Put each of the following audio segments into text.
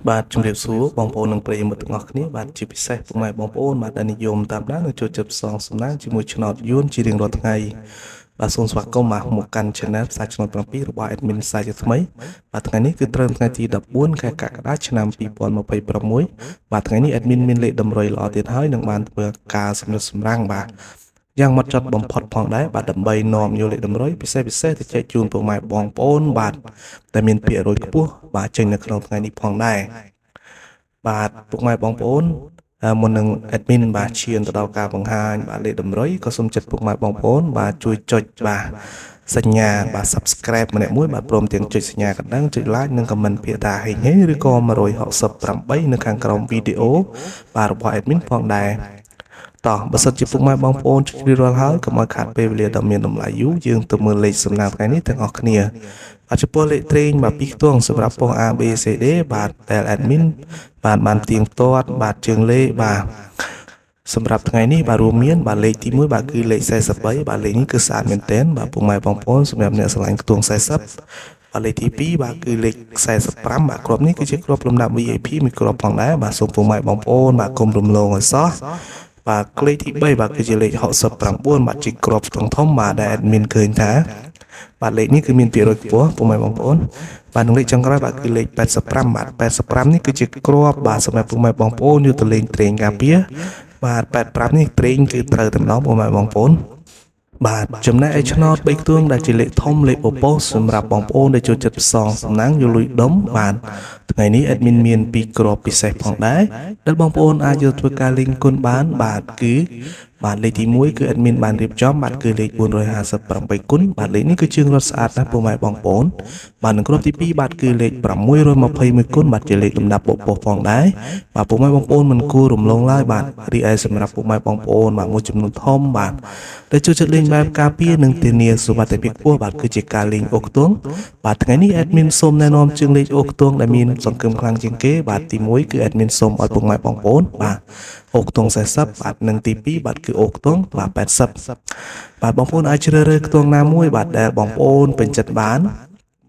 បាទជំរាបសួរបងប្អូននិងប្រិយមិត្តទាំងអស់គ្នាបាទជាពិសេសពុកម៉ែបងប្អូនបាទដែលនិយមតាមដាននិងចូលចិត្តផ្សងសំណាងជាមួយឆ្នោតយួនជារៀងរាល់ថ្ងៃបាទសូមស្វាគមន៍បាទមកកាន់ Channel ផ្សាយឆ្នោត7របស់ Admin ផ្សាយជាថ្មីបាទថ្ងៃនេះគឺត្រូវថ្ងៃទី14ខែកក្កដាឆ្នាំ2026បាទថ្ងៃនេះ Admin មានលេខតម្រុយល្អទៀតហើយនឹងបានធ្វើការសម្រិតសម្រាំងបាទយ៉ាងម៉ត់ចត់បំផុតផងដែរបាទដើម្បីនាំយកលេខតម្រុយពិសេសពិសេសទៅចែកជូនពុកម៉ែបងប្អូនបាទដែលមានភាគរយខ្ពស់បាទចេញនៅក្នុងថ្ងៃនេះផងដែរ បាទពុកម៉ែបងប្អូនអឺមុននឹង admin បាទឈានទៅដល់ការបង្ហាញបាទលេខតម្រុយក៏សូមចិត្តពុកម៉ែបងប្អូនបាទជួយចុចបាទសញ្ញាបាទ subscribe ម្នាក់មួយបាទព្រមទាំងចុចសញ្ញាកណ្ដឹងចុច like និង comment ពាក្យថាហេងហេងឬក៏168នៅខាងក្រោមវីដេអូបាទរបស់ admin ផងដែរតោះបើសិនជាពុកម៉ែបងប្អូនចុចរៀបរាល់ហើយកុំឲ្យខាតពេលវេលាដ៏មានតម្លៃយូរយើងទៅមើលលេខសំណាងថ្ងៃនេះទាំងអស់គ្នាបាទចំពោះលេខត្រេងបាទពីរខ្ទង់សម្រាប់ប៉ុស្តិ៍ A B C D បាទដែល admin បាទបានទៀងទាត់បាទជើងលេខបាទសម្រាប់ថ្ងៃនេះបាទរួមមានបាទលេខទី1បាទគឺលេខ43បាទលេខនេះគឺស្អាតមែនទែនបាទពុកម៉ែបងប្អូនសម្រាប់អ្នកស្រឡាញ់ខ្ទង់40បាទលេខទី2បាទគឺលេខ45បាទគ្រាប់នេះគឺជាគ្រាប់លំដាប់ VIP មួយគ្រាប់ផងដែរបាទសូមពុកម៉ែបងប្អូនបាទកុំរំលងឲ្យសោះបាទលេខទី3បាទគឺជាលេខ69បាទជាគ្រាប់ខ្ទង់ធំបាទដែល admin ឃើញថាបាទលេខនេះគឺមានភាគរយខ្ពស់ពុកម៉ែបងប្អូនបាទនឹងលេខចុងក្រោយបាទគឺលេខ85បាទ85នេះគឺជាគ្រាប់បាទសម្រាប់ពុកម៉ែបងប្អូនយកទៅលេងត្រេងការពារបាទ85នេះត្រេងគឺត្រូវតែម្ដងពុកម៉ែបងប្អូនបាទចំណែកឯឆ្នោត3ខ្ទង់ដែលជាលេខធំលេខពពកសម្រាប់បងប្អូនដែលចូលចិត្តផ្សងសំណាងយកលុយដុំបាទថ្ងៃនេះ admin មានពីរគ្រាប់ពិសេសផងដែរដែលបងប្អូនអាចយកធ្វើការលេងគុណបានបាទគឺបាទលេខទី1គឺ admin បានរៀបចំបាទគឺលេខ458គុណបាទលេខនេះគឺជើងរត់ស្អាតណាស់ពុកម៉ែបងប្អូនបាទនឹងគ្រាប់ទី2បាទគឺលេខ621គុណបាទជាលេខលំដាប់បុព្វផងដែរបាទពុកម៉ែបងប្អូនមិនគួររំលងឡើយបាទរីឯសម្រាប់ពុកម៉ែបងប្អូនបាទមួយចំនួនធំបាទដែលចូលចិត្តលេងបែបការពារនិងធានាសុវត្ថិភាពខ្ពស់បាទគឺជាការលេងអូខ្ទង់បាទថ្ងៃនេះ admin សូមណែនាំជើងលេខអូខ្ទង់ដែលមានសង្ឃឹមខ្លាំងជាងគេបាទទី1គឺ admin សូមឲ្យពុកម៉ែបងប្អូនបាទអូខ្ទង់40បាទនិងទី2បាទគឺអូខ្ទង់បាទ80បាទបងប្អូនអាចជ្រើសរើសខ្ទង់ណាមួយបាទដែលបងប្អូនពេញចិត្តបាន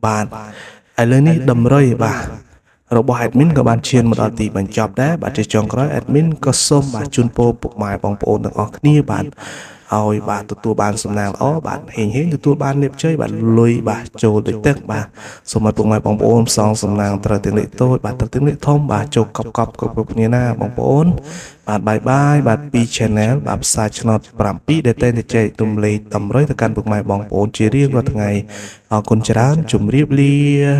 បាទឥឡូវនេះតម្រុយបាទរបស់ admin ក៏បានឈានមកដល់ទីបញ្ចប់ដែរបាទជាចុងក្រោយ admin ក៏សូមបាទជូនពរពុកម៉ែបងប្អូនទាំងអស់គ្នាបាទឲ្យបាទទទួលបានសំណាងល្អបាទហេងហេងទទួលបានលាភជ័យបាទលុយបាទចូលដូចទឹកបាទសូមឲ្យពុកម៉ែបងប្អូនផ្សងសំណាងត្រូវទាំងលេខតូចបាទត្រូវទាំងលេខធំបាទចូលកប់កប់គ្រប់គ្រប់គ្នាណាបងប្អូនបាទ bye bye បាទពី Channel បាទផ្សាយឆ្នោត7ដែលតែងតែចែករំលែកតម្រុយទៅកាន់ពុកម៉ែបងប្អូនជារៀងរាល់ថ្ងៃអរគុណច្រើនជម្រាបលា។